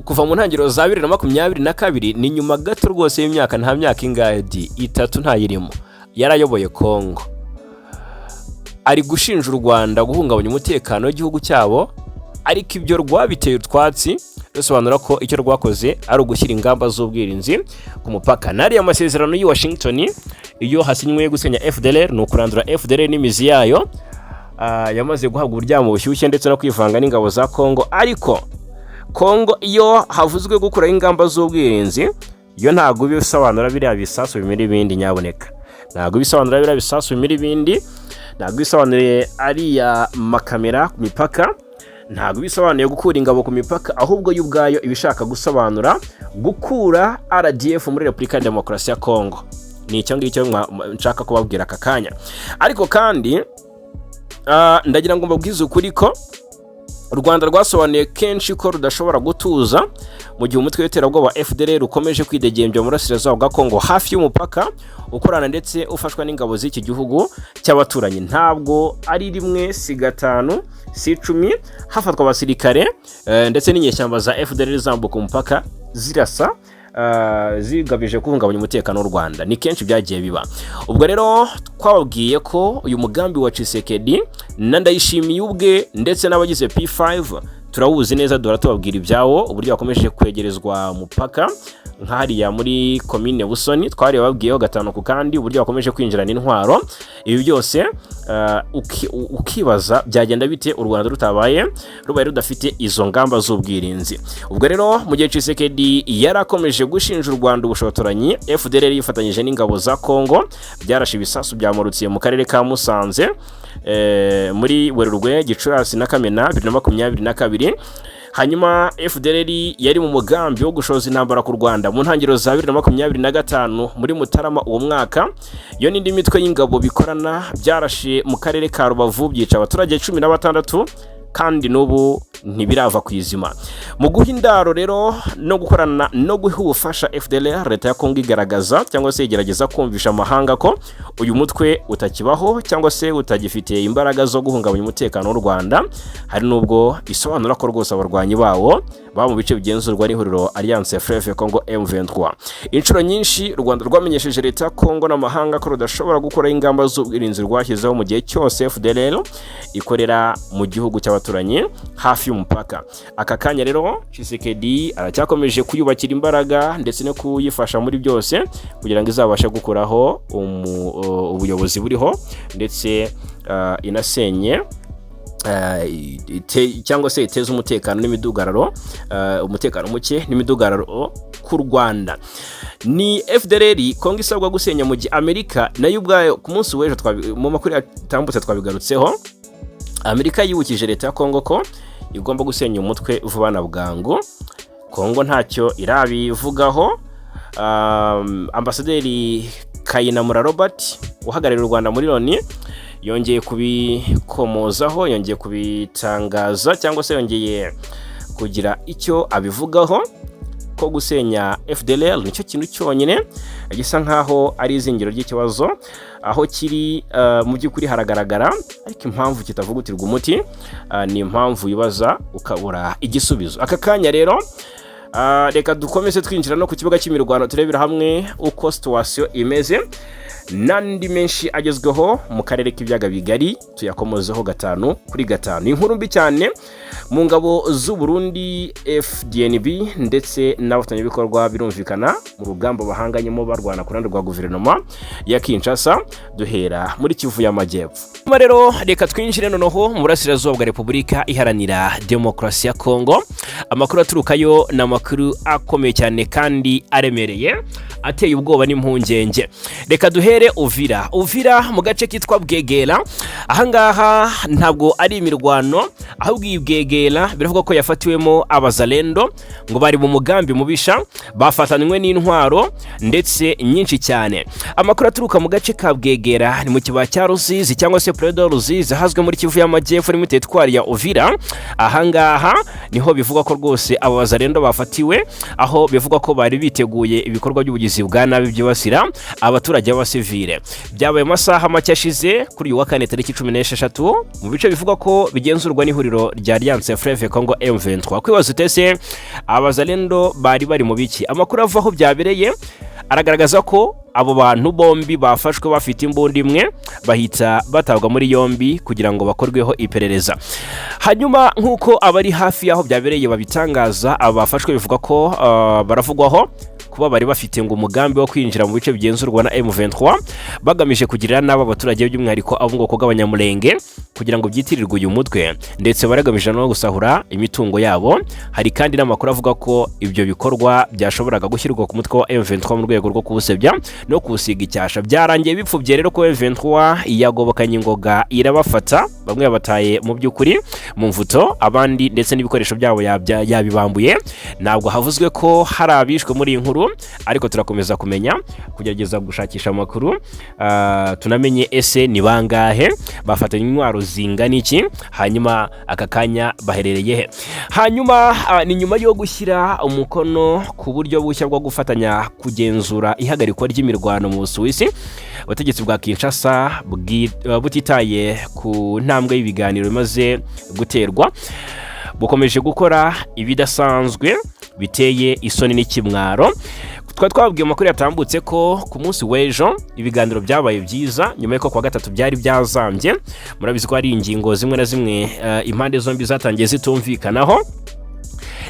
kuva mu ntangiriro za 2022, ni nyuma gato rwose y'imyaka, nta myaka ingahe di, 3 ntayirimo, yarayoboye Kongo, ari gushinja u Rwanda guhungabanya umutekano w'igihugu cyabo, ariko ibyo rwabiteye utwatsi, rusobanura ko icyo rwakoze ari ugushyira ingamba z'ubwirinzi ku mupaka. N'ariya masezerano y'i Washington iyo hasinywe gusenya FDLR, ni ukurandura FDLR n'imizi yayo. Yamaze guhabwa uburyamo bushyushye ndetse no kwivanga n'ingabo za Kongo. Ariko Kongo iyo havuzwe gukuraho ingamba z'ubwirinzi, yo ntabwo bisobanura biriya bisasu bimira ibindi. Nyaboneka, ntabwo bisobanura biriya bisasu bimira ibindi, ntabwo bisobanuye ariya makamera ku mipaka, ntabwo bisobanuye gukura ingabo ku mipaka, ahubwo yo ubwayo iba ishaka gusobanura gukura RDF muri Repubulika ya Demokarasi ya Kongo. Ni icyo ngicyo nshaka kubabwira aka kanya. Ariko kandi ndagira ngo mbabwize ukuri ko u Rwanda rwasobanuye kenshi ko rudashobora gutuza mu gihe umutwe w'iterabwoba FDLR ukomeje kwidegembya mu burasirazuba bwa Kongo hafi y'umupaka, ukorana ndetse ufashwa n'ingabo z'iki gihugu cy'abaturanyi. Ntabwo ari rimwe, si gatanu, si 10 hafatwa abasirikare ndetse n'inyeshyamba za FDLR zambuka umupaka zirasa, zigamije guhungabanya umutekano w'u Rwanda. Ni kenshi byagiye biba. Ubwo rero twababwiye ko uyu mugambi wa Tshisekedi na Ndayishimiye ubwe ndetse n'abagize P5 turawuzi neza, duhora tubabwira ibyawo, uburyo bakomeje kwegerezwa umupaka nk'hariya muri komine Busoni. Twari babwiyeho gatanu ku kandi uburyo bakomeje kwinjirana intwaro. Ibi byose ukibaza byagenda bite u Rwanda rutabaye rubaye rudafite izo ngamba z'ubwirinzi. Ubwo rero mu gihe Tshisekedi yarakomeje gushinja u Rwanda ubushotoranyi, FDLR yifatanyije n'ingabo za Kongo byarashe ibisasu byamurutsiye mu karere ka Musanze muri Werurwe, Gicurasi na Kamena 2022. Hanyuma FDLR yari mu mugambi wo gushoza intambara ku Rwanda mu ntangiriro za 2025 muri Mutarama uwo mwaka. Yo n'indi mitwe y'ingabo bikorana byarashe mu karere ka Rubavu, byica abaturage 16, kandi n'ubu ntibirava ku izima. Mu guha indaro rero no gukorana no guha ubufasha FDLR, leta ya Kongo igaragaza cyangwa se igerageza kumvisha amahanga ko uyu mutwe utakibaho cyangwa se utagifite imbaraga zo guhungabanya umutekano w'u Rwanda. Hari n'ubwo isobanura ko rwose abarwanyi bawo baba mu bice bigenzurwa n'ihuriro Alliance Fleuve Congo M23. Inshuro nyinshi u Rwanda rwamenyesheje leta ya Kongo n'amahanga ko rudashobora gukuraho ingamba z'ubwirinzi rwashyizeho mu gihe cyose FDLR ikorera mu gihugu cy'abaturanyi hafi y'umupaka. Aka kanya rero Tshisekedi aracyakomeje kuyubakira imbaraga ndetse no kuyifasha muri byose kugira ngo izabashe gukuraho ubuyobozi buriho ndetse inasenye cyangwa se iteze umutekano n'imidugararo, umutekano muke n'imidugararo ku Rwanda. Ni FDLR Kongo isabwa gusenya, mu gihe Amerika nayo ubwayo ku munsi w'ejo mu makuru yatambutse twabigarutseho. Amerika yibukije leta ya Kongo ko igomba gusenya umutwe vuba na bwangu. Kongo ntacyo irabivugaho. Ambasaderi Kayinamura Robert uhagarariye u Rwanda muri Loni yongeye kubikomozaho, yongeye kubitangaza cyangwa se yongeye kugira icyo abivugaho. ko gusenya FDLR nicyo kintu cyonyine gisa nkaho ari izingiro ry'ikibazo. Aho kiri mu by'ukuri haragaragara, ariko impamvu kitavugutirwa umuti ni impamvu wibaza ukabura igisubizo. Aka kanya rero reka dukomeze twinjira no ku kibuga cy'imirwano, turebera hamwe uko situation imeze n'andi menshi agezweho mu karere k'ibiyaga bigari, tuyakomozeho gatanu kuri gatanu. Inkuru mbi cyane mu ngabo z'u Burundi FDNB ndetse n'abafatanyabikorwa, birumvikana mu rugamba bahanganyemo barwana ku ruhande rwa guverinoma ya Kinshasa, duhera muri Kivu y'Amajyepfo. Nyuma rero reka twinjire noneho mu burasirazuba bwa Repubulika Iharanira Demokarasi ya Kongo. Amakuru aturukayo ni amakuru akomeye cyane kandi aremereye, ateye ubwoba n'impungenge. Reka duhere Uvira. Uvira mu gace kitwa Bwegera, ahangaha ntabwo ari imirwano, ahubwo iyi Bwegera biravuga ko yafatiwemo abazalendo ngo bari mu mugambi mubisha, bafatanywe n'intwaro ndetse nyinshi cyane. Amakuru aturuka mu gace ka Bwegera, ni mu kibaya cya Rusizi cyangwa se plaine de Ruzizi, ahazwi muri Kivu y'Amajyepfo, ni muri teritwari ya Uvira. Ahangaha niho bivugwa ko rwose abo bazalendo bafatiwe, aho bivugwa ko bari biteguye ibikorwa by'ubugizi bwa nabi byibasira abaturage b'abasivile. Byabaye mu masaha make ashize kuri uyu wa kane tariki 16, mu bice bivugwa ko bigenzurwa n'ihuriro rya Alliance Fleuve Congo M23. Kwibaza utese abazalendo bari bari mu biki? Amakuru ava aho byabereye aragaragaza ko abo bantu bombi bafashwe bafite imbunda imwe, bahita batabwa muri yombi kugira ngo bakorweho iperereza. Hanyuma nk'uko abari hafi y'aho byabereye babitangaza, aba bafashwe bivuga ko baravugwaho kuba bari bafite ngo umugambi wo kwinjira mu bice bigenzurwa na M23, bagamije kugirira nabi abaturage, by'umwihariko abo mu bwoko bw'Abanyamulenge, kugira ngo byitirirwe uyu mutwe, ndetse baragamije no gusahura imitungo yabo. Hari kandi n'amakuru avuga ko ibyo bikorwa byashoboraga gushyirwa ku mutwe wa M23 mu rwego rwo kuwusebya no kuwusiga icyasha. Byarangiye bipfubye rero ko M23 yagobokanye ingoga irabafata, bamwe babataye mu by'ukuri mu mvuto, abandi ndetse n'ibikoresho byabo yabibambuye. Ntabwo havuzwe ko hari abishwe muri iyi nkuru, ariko turakomeza kumenya kugerageza gushakisha amakuru, tunamenye ese ni bangahe bafatanye, intwaro zingana iki, hanyuma aka kanya baherereye he. Hanyuma ni nyuma yo gushyira umukono ku buryo bushya bwo gufatanya kugenzura ihagarikwa ry'imirwano mu Busuwisi, ubutegetsi bwa Kinshasa butitaye ku ntambwe y'ibiganiro bimaze guterwa, bukomeje gukora ibidasanzwe biteye isoni n'ikimwaro. Twari twababwiye amakuru yatambutse ko ku munsi w'ejo ibiganiro byabaye byiza, nyuma y'uko kuwa gatatu byari byazambye. Murabizi ko hari ingingo zimwe na zimwe impande zombi zatangiye zitumvikanaho.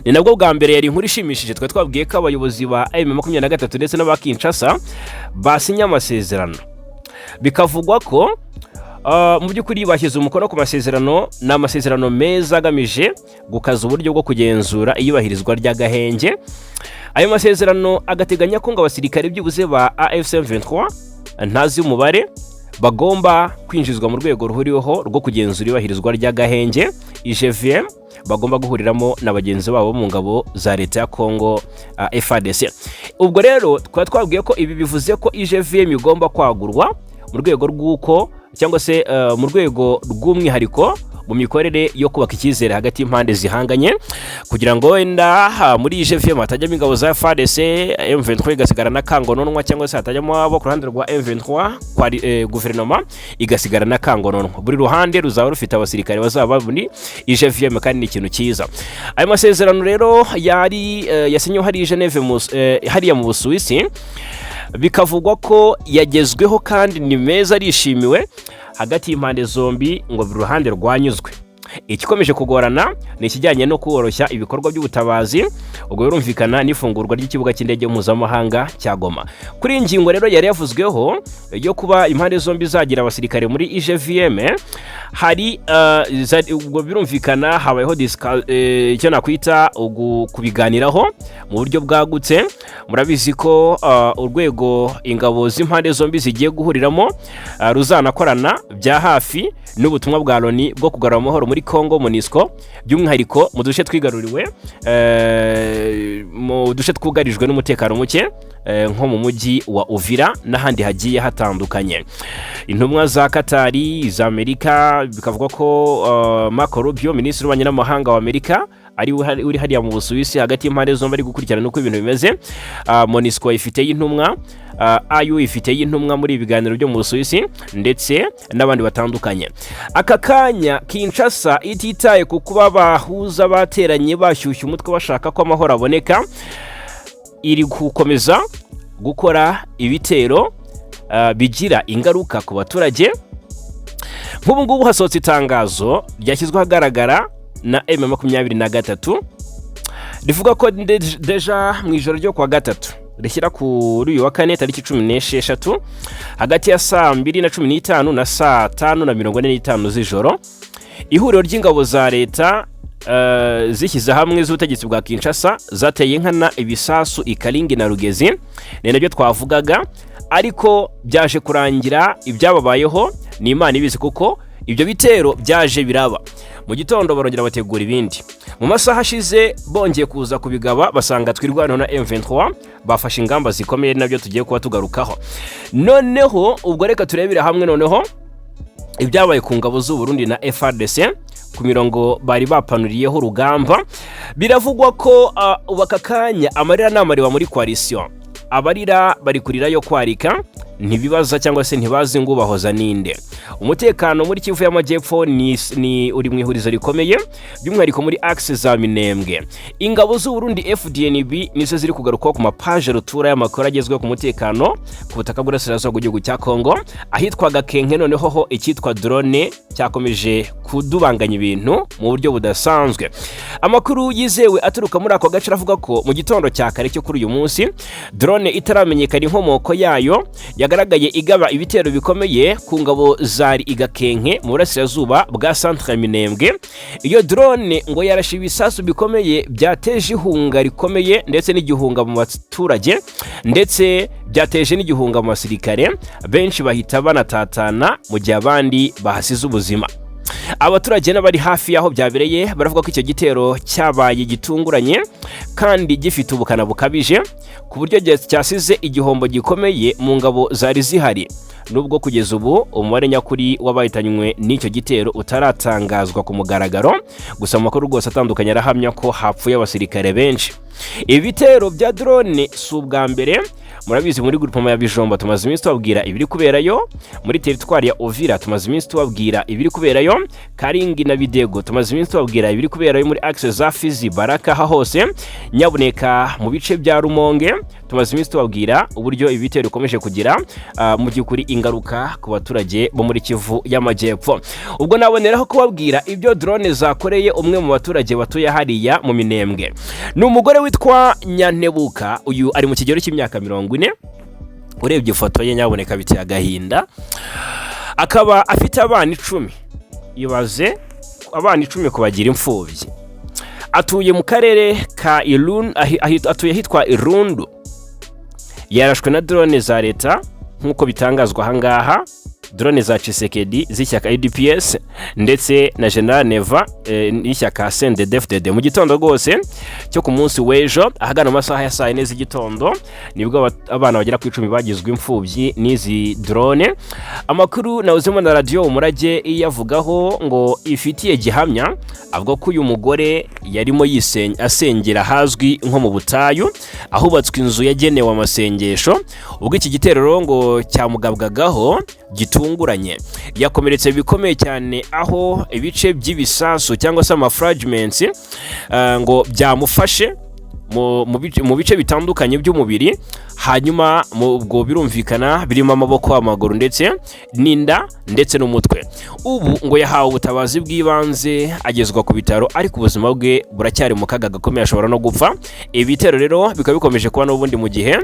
Ni nabwo bwa mbere yari inkuru ishimishije. Twari twabwiye ko abayobozi ba M23 ndetse n'aba Kinshasa basinye amasezerano, bikavugwa ko mu by'ukuri bashyize umukono ku masezerano. Ni amasezerano meza agamije gukaza uburyo bwo kugenzura iyubahirizwa ry'agahenge. Ayo masezerano agateganya ko ngo abasirikare byibuze ba AFC M23, ntazi umubare, bagomba kwinjizwa mu rwego ruhuriweho rwo kugenzura iyubahirizwa ry'agahenge IGVM, bagomba guhuriramo na bagenzi babo mu ngabo za leta ya Congo FARDC. Ubwo rero twaba twabwiye ko ibi bivuze ko IGVM igomba kwagurwa mu rwego rw'uko cyangwa se mu rwego rw'umwihariko mu mikorere yo kubaka icyizere hagati y'impande zihanganye, kugira ngo wenda muri IGVM hatajyamo ingabo za FARDC, M23 igasigara na kangononwa, cyangwa se hatajyamo abo ku ruhande rwa M23 kwa guverinoma igasigara na kangononwa. Buri ruhande ruzaba rufite abasirikare bazaba muri IGVM, kandi ni ikintu cyiza. Ayo masezerano rero yari yasinyeho hari Geneve hariya mu Busuwisi, bikavugwa ko yagezweho kandi ni meza, arishimiwe hagati y'impande zombi, ngo buri ruhande rwanyuzwe. Igikomeje kugorana ni ikijyanye no koroshya ibikorwa by'ubutabazi, ubwo birumvikana n'ifungurwa ry'ikibuga cy'indege mpuzamahanga cya Goma. Kuri iyi ngingo rero yari yavuzweho yo kuba impande zombi zagira abasirikare muri IGVM, hari ubwo birumvikana habayeho icyo nakwita kubiganiraho mu buryo bwagutse. Murabizi ko urwego ingabo z'impande zombi zigiye guhuriramo ruzanakorana bya hafi n'ubutumwa bwa Loni bwo kugarura amahoro muri Congo, MONUSCO, by'umwihariko mu duce twigaruriwe, mu duce twugarijwe n'umutekano muke, nko mu mujyi wa Uvira n'ahandi hagiye hatandukanye. Intumwa za Katari, za Amerika, bikavuga ko Marco Rubio, minisitiri w'ububanyi n'amahanga wa Amerika, ari uri hariya mu Busuwisi hagati y'impande zombi, ari gukurikirana uko ibintu bimeze. MONUSCO ifite y'intumwa, AU ifite y'intumwa muri ibi biganiro byo mu Busuwisi, ndetse n'abandi batandukanye. Aka kanya Kinshasa ititaye ku kuba bahuza bateranye bashyushya umutwe bashaka ko amahoro aboneka, iri gukomeza gukora ibitero bigira ingaruka ku baturage. Nk'ubu ngubu hasohotse itangazo ryashyizwe ahagaragara na M23, rivuga ko déjà mu ijoro ryo kuwa gatatu rishyira kuri uyu wa kane, tariki 16, hagati ya saa 2:15 na saa 5:45 z'ijoro, ihuriro ry'ingabo za leta zishyize hamwe z'ubutegetsi bwa Kinshasa zateye nkana ibisasu i Karingi na Rugezi. Ni nabyo twavugaga, ariko byaje kurangira ibyababayeho ni Imana ibizi, kuko ibyo bitero byaje biraba mu gitondo, barongera bategura ibindi. Mu masaha ashize bongeye kuza kubigaba, basanga Twirwaneho na M23 bafashe ingamba zikomeye, nabyo tugiye kuba tugarukaho. Noneho ubwo reka turebere hamwe noneho ibyabaye ku ngabo z'u Burundi na FARDC ku mirongo bari bapanuriyeho urugamba. Biravugwa ko ubu aka kanya amarira ni amariba muri coalition. Abarira bari kurira yo kwarika, ntibibaza cyangwa se ntibazi ngo ubahoza ninde. Umutekano muri Kivu y'Amajyepfo ni uri mu ihurizo rikomeye, by'umwihariko muri axe za Minembwe. Ingabo z'u Burundi FDNB nizo ziri kugarukwaho ku mapaje rutura y'amakuru agezweho ku mutekano ku butaka bw'Uburasirazuba bw'igihugu cya Kongo, ahitwa Gakenke. Noneho ho icyitwa drone cyakomeje kudubanganya ibintu mu buryo budasanzwe. Amakuru yizewe aturuka muri ako gace aravuga ko mu gitondo cya kare cyo kuri uyu munsi, drone itaramenyekana inkomoko yayo yagaragaye igaba ibitero bikomeye ku ngabo zari i Gakenke mu burasirazuba bwa centre Minembwe. Iyo drone ngo yarashe ibisasu bikomeye byateje ihunga rikomeye ndetse n'igihunga mu baturage, ndetse byateje n'igihunga mu basirikare benshi, bahita banatatana mu gihe abandi bahasize ubuzima. Abaturage n'abari hafi y'aho byabereye baravuga ko icyo gitero cyabaye gitunguranye kandi gifite ubukana bukabije, ku buryo cyasize igihombo gikomeye mu ngabo zari zihari. Nubwo kugeza ubu umubare nyakuri w'abahitanywe n'icyo gitero utaratangazwa ku mugaragaro, gusa amakuru rwose atandukanye arahamya ko hapfuye abasirikare benshi. Ibi bitero bya drone si ubwa mbere. Murabizi, muri groupement ya Bijomba tumaze iminsi tubabwira ibiri kuberayo, muri teritwari ya Uvira tumaze iminsi tubabwira ibiri kuberayo, Karingi na Bidego tumaze iminsi tubabwira ibiri kuberayo, muri axe za Fizi, Baraka, aha hose nyabuneka mu bice bya Rumonge tumaze iminsi tubabwira uburyo ibi bitero bikomeje kugira mu by'ukuri ingaruka ku baturage bo muri Kivu y'Amajyepfo. Ubwo naboneraho kubabwira ibyo drone zakoreye umwe mu baturage batuye hariya mu Minembwe. Ni umugore witwa Nyantebuka, uyu ari mu kigero cy'imyaka 40. Urebye ifoto ye nyaboneka biteye agahinda. Akaba afite abana 10. Ibaze abana 10 kubagira imfubyi. Atuye mu karere ka Irun, atuye ahitwa Irundu. Yarashwe na drone za leta nk'uko bitangazwa ahangaha, drone za Tshisekedi z'ishyaka UDPS ndetse na General Neva n'ishyaka CNDD-FDD. Mu gitondo rwose cyo ku munsi w'ejo, ahagana mu masaha ya saa 4 z'igitondo, nibwo abana bagera ku 10 bagizwe imfubyi n'izi drone. Amakuru nawuzemo na radiyo Umurage iyavugaho ngo ifitiye gihamya, avuga ko uyu mugore yarimo asengera ahazwi nko mu butayu, ahubatswe inzu yagenewe amasengesho, ubwo iki gitero rero ngo cyamugabwagaho gitunguranye. Yakomeretse bikomeye cyane, aho ibice by'ibisasu cyangwa se amafragments ngo byamufashe mu bice bitandukanye by'umubiri. Hanyuma ubwo birumvikana birimo amaboko, amaguru, ndetse n'inda, ndetse n'umutwe. Ubu ngo yahawe ubutabazi bw'ibanze, agezwa ku bitaro, ariko ubuzima bwe buracyari mu kaga gakomeye, ashobora no gupfa. Ibi bitero rero bikaba bikomeje kuba n'ubundi mu gihe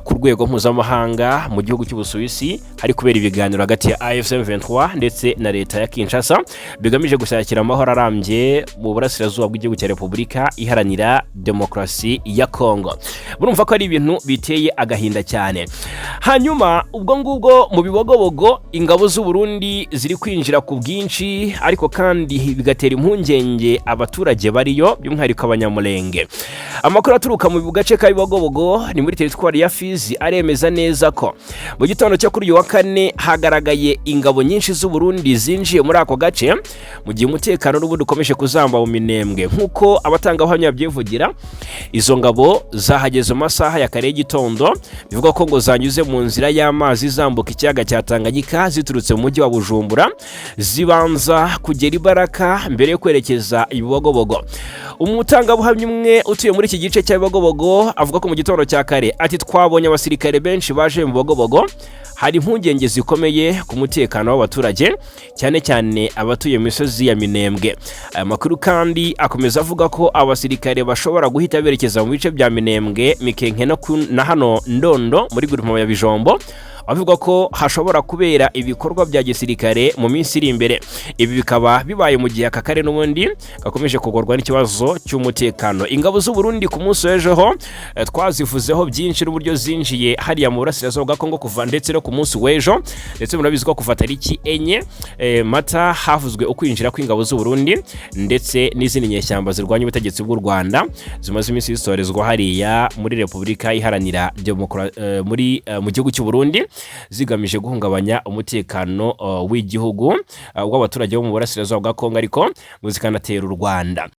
ku rwego mpuzamahanga mu gihugu cy'Ubusuwisi hari kubera ibiganiro hagati ya AFC M23 ndetse na leta ya Kinshasa, bigamije gushakira amahoro arambye mu burasirazuba bw'igihugu cya Repubulika Iharanira Demokarasi. Demokarasi ya Kongo. Murumva ko ari ibintu biteye agahinda cyane. Hanyuma ubwo ngubwo mu Bibogobogo ingabo z'u Burundi ziri kwinjira ku bwinshi, ariko kandi bigatera impungenge abaturage bariyo, by'umwihariko Abanyamulenge. Amakuru aturuka mu gace ka Bibogobogo ni muri teritwari ya Fizi aremeza neza ko mu gitondo cyo kuri uyu wa kane hagaragaye ingabo nyinshi z'u Burundi zinjiye muri ako gace, mu gihe umutekano n'ubundi ukomeje kuzamba mu Minembwe. Nk'uko abatangabuhamya babyivugira, izo ngabo zahageze mu masaha ya kare y'igitondo. Bivugwa ko ngo zanyuze mu nzira y'amazi zambuka ikiyaga cya Tanganyika ziturutse mu mujyi wa Bujumbura, zibanza kugera i Baraka mbere yo kwerekeza i Bibogobogo. Umutangabuhamya umwe utuye muri iki gice cya Bibogobogo avuga ko mu gitondo cya kare, ati: "Twabonye abasirikare benshi baje mu Bibogobogo. Hari impungenge zikomeye ku mutekano w'abaturage, cyane cyane abatuye mu misozi ya Minembwe." Aya makuru kandi akomeza avuga ko abasirikare bashobora guhita berekeza mu bice bya Minembwe, Mikenke na hano Ndondo muri groupement ya Bijombo, avuga ko hashobora kubera ibikorwa bya gisirikare mu minsi iri imbere. Ibi bikaba bibaye mu gihe aka karere n'ubundi gakomeje kugorwa n'ikibazo cy'umutekano. Ingabo z'u Burundi ku munsi w'ejo ho twazivuzeho byinshi n'uburyo zinjiye hariya mu burasirazuba bwa Kongo kuva ndetse no ku munsi w'ejo. Ndetse murabizi ko kuva tariki 4 Mata havuzwe ukwinjira kw'ingabo z'u Burundi ndetse n'izindi nyeshyamba zirwanya ubutegetsi bw'u Rwanda zimaze iminsi zitorezwa hariya muri Repubulika Iharanira Demokra muri mu gihugu cy'u Burundi, zigamije guhungabanya umutekano w'igihugu, w'abaturage bo mu burasirazuba bwa Kongo, ariko ngo zikanatera u Rwanda.